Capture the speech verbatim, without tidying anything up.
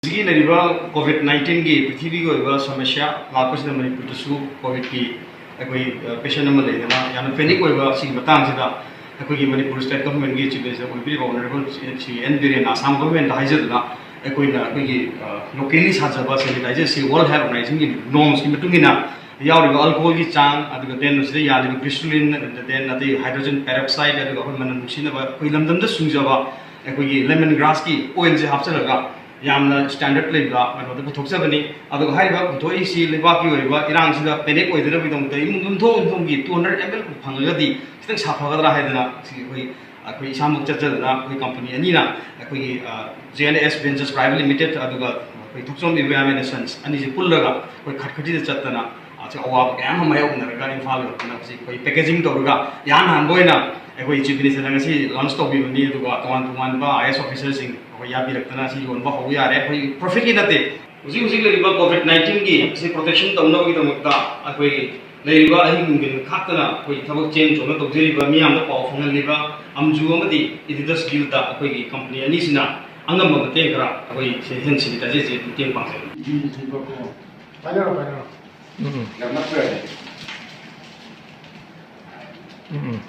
ꯍꯧꯖꯤꯛꯀꯤ ꯂꯩꯔꯤꯕ ꯀꯣꯚꯤꯗ ꯅꯥꯏꯟꯇꯤꯟꯒꯤ ꯄ꯭ꯔꯤꯊꯤꯕꯤꯒꯤ ꯑꯣꯏꯕ ꯁꯃꯁ꯭ꯌꯥ ꯂꯥꯛꯄꯁꯤꯗ ꯃꯅꯤꯄꯨꯔꯗꯁꯨ ꯀꯣꯚꯤꯗꯀꯤ ꯑꯩꯈꯣꯏ ꯄꯦꯁꯦꯟ ꯑꯃ ꯂꯩꯗꯅ ꯌꯥꯝꯅ ꯄꯦꯅꯤꯛ ꯑꯣꯏꯕ ꯁꯤꯒꯤ ꯃꯇꯥꯡꯁꯤꯗ ꯑꯩꯈꯣꯏꯒꯤ ꯃꯅꯤꯄꯨꯔ ꯁ꯭ꯇꯦꯠ ꯒꯚꯔꯟꯃꯦꯟꯠꯀꯤ ꯆꯤꯐ ꯃꯤꯅꯤꯁꯇꯔ ꯑꯣꯏꯕꯤꯔꯤꯕ ꯑꯣꯅꯔꯦꯕꯜ ꯁꯤ ꯑꯦꯟ ꯕꯤꯔꯦꯟꯅ ꯑꯁꯥꯝ ꯒꯚꯔꯟꯃꯦꯟꯠꯇ ꯍꯥꯏꯖꯗꯨꯅ ꯑꯩꯈꯣꯏꯅ ꯑꯩꯈꯣꯏꯒꯤ ꯂꯣꯀꯦꯜꯂꯤ ꯁꯥꯖꯕ ꯁꯦꯅꯤꯇꯥꯏꯖꯔꯁꯤ ꯋꯥꯔꯜꯗ ꯍꯦꯜꯊ ꯑꯣꯔꯒꯅꯥꯏꯖꯦꯁꯟꯒꯤ ꯅꯣꯔꯝꯁꯀꯤ ꯃꯇꯨꯡ ꯏꯟꯅ ꯌꯥꯎꯔꯤꯕ ꯑꯜꯀꯣꯍꯣꯜꯒꯤ ꯆꯥꯡ, ꯑꯗꯨꯒ ꯗꯦꯟ ꯃꯁꯤꯗ ꯌꯥꯜꯂꯤꯕ ꯒ꯭ꯂꯤꯁꯔꯤꯟ, ꯑꯗꯨꯒ ꯗꯦꯟ ꯑꯇꯩ ꯍꯥꯏꯗ꯭ꯔꯣꯖꯟ ꯄꯦꯔꯣꯛꯁꯥꯏꯗ, ꯑꯗꯨꯒ ꯑꯩꯈꯣꯏ ꯃꯅꯝ ꯅꯨꯡꯁꯤꯅꯕ ꯑꯩꯈꯣꯏ ꯂꯝꯗꯝꯗ ꯁꯨꯡꯖꯕ ꯑꯩꯈꯣꯏꯒꯤ ꯂꯦꯃꯟ ꯒ꯭ꯔꯥꯁꯀꯤ ꯑꯣꯏꯜꯁꯦ ꯍꯥꯞꯆꯤꯜꯂꯒ ꯌꯥꯝꯅ ꯁ꯭ꯇꯦꯟꯗꯔꯗ ꯂꯩꯕ ꯀꯩꯅꯣꯗ ꯄꯨꯊꯣꯛꯆꯕꯅꯤ꯫ ꯑꯗꯨꯒ ꯍꯥꯏꯔꯤꯕ ꯄꯨꯊꯣꯛꯏꯁꯤ ꯂꯩꯕꯥꯛꯀꯤ ꯑꯣꯏꯔꯤꯕ ꯏꯔꯥꯡꯁꯤꯗ ꯄꯦꯅꯤꯛ ꯑꯣꯏꯗꯅꯕꯒꯤꯗꯃꯛꯇ ꯏꯃꯨꯡ ꯌꯨꯝꯊꯣꯡ ꯌꯨꯝꯊꯣꯡꯒꯤ ꯇꯨ ꯍꯟꯗ꯭ꯔꯦꯗ ꯑꯦꯝ ꯑꯦꯜ ꯐꯪꯉꯒꯗꯤ ꯈꯤꯇꯪ ꯁꯥꯐꯒꯗ꯭ꯔꯥ ꯍꯥꯏꯗꯅ ꯁꯤ ꯑꯩꯈꯣꯏ ꯑꯩꯈꯣꯏ ꯏꯁꯥꯃꯛ ꯆꯠꯆꯗꯅ ꯑꯩꯈꯣꯏ ꯀꯝꯄꯅꯤ ꯑꯅꯤꯅ ꯑꯩꯈꯣꯏꯒꯤ J and S ventures private limited ꯑꯗꯨꯒ ꯑꯩꯈꯣꯏ ꯊꯣꯛꯆꯣꯝ ꯏꯕ꯭ꯔꯥꯍꯤꯝ ꯑꯦꯟ ꯁꯟꯁ ꯑꯅꯤꯁꯦ ꯄꯨꯜꯂꯒ ꯑꯩꯈꯣꯏ ꯈꯠꯈꯇꯤꯗ ꯆꯠꯇꯅ ꯑꯁꯤ ꯑꯋꯥꯕ ꯀꯌꯥ ꯑꯃ ꯃꯥꯌꯣꯛꯅꯔꯒ ꯏꯝꯐꯥꯜ ꯌꯧꯔꯛꯇꯅ ꯍꯧꯖꯤꯛ ꯑꯩꯈꯣꯏ ꯄꯦꯀꯦꯖꯤꯡ ꯇꯧꯔꯒ ꯏꯍꯥꯟ ꯍꯥꯟꯕ ꯑꯣꯏꯅ ꯑꯩꯈꯣꯏ ꯆꯤꯐ ꯃꯤꯅꯤꯁꯇꯔꯅ ꯉꯁꯤ ꯂꯣꯟꯁ ꯇꯧꯕꯤꯕꯅꯤ꯫ ꯑꯗꯨꯒ ꯇꯣꯉꯥꯟ ꯇꯣꯉꯥꯟꯕ ꯑꯥꯏ ꯑꯦꯁ ꯑꯣꯐꯤꯁꯔꯁꯤꯡ ꯑꯩꯈꯣꯏ ꯌꯥꯕꯤꯔꯛꯇꯅ ꯁꯤ ꯌꯣꯟꯕ ꯍꯧꯕ ꯌꯥꯔꯦ꯫ ꯑꯩꯈꯣꯏ ꯄ꯭ꯔꯣꯐꯤꯠꯀꯤ ꯅꯠꯇꯦ꯫ ꯍꯧꯖꯤꯛ ꯍꯧꯖꯤꯛ ꯂꯩꯔꯤꯕ ꯀꯣꯚꯤꯗ ꯅꯥꯏꯟꯇꯤꯟꯒꯤ ꯑꯁꯤ ꯄ꯭ꯔꯣꯇꯦꯛꯁꯟ ꯇꯧꯅꯕꯒꯤꯗꯃꯛꯇ ꯑꯩꯈꯣꯏ ꯂꯩꯔꯤꯕ ꯑꯍꯤꯡ ꯅꯨꯡꯊꯤꯜ ꯈꯥꯛꯇꯅ ꯑꯩꯈꯣꯏ ꯊꯕꯛ ꯆꯦꯟ ꯆꯣꯡꯅ ꯇꯧꯖꯔꯤꯕ ꯃꯤꯌꯥꯝꯗ ꯄꯥꯎ ꯐꯪꯍꯜꯂꯤꯕ ꯑꯝꯖꯨ ꯑꯃꯗꯤ ꯑꯦꯗꯤꯗꯥꯁ ꯒꯤꯜꯗ ꯑꯩꯈꯣꯏꯒꯤ ꯀꯝꯄꯅꯤ ꯑꯅꯤꯁꯤꯅ ꯑꯉꯝꯕ ꯃꯇꯦꯡ ꯈꯔ ꯑꯩꯈꯣꯏ ꯁꯤ ꯍꯦꯟ ꯁꯦꯅꯤꯇꯥꯏꯖꯔꯁꯦ ꯃꯇꯦꯡ ꯄꯥꯡꯖꯒꯅꯤ꯫ ꯄꯥꯏꯅꯔꯣ, ꯄꯥꯏꯅꯔꯣ꯫ ꯎꯝ, ꯎꯝ꯫ ꯌꯥꯝ ꯅꯛꯈ꯭ꯔꯦ꯫ ꯎꯝ, ꯎꯝ꯫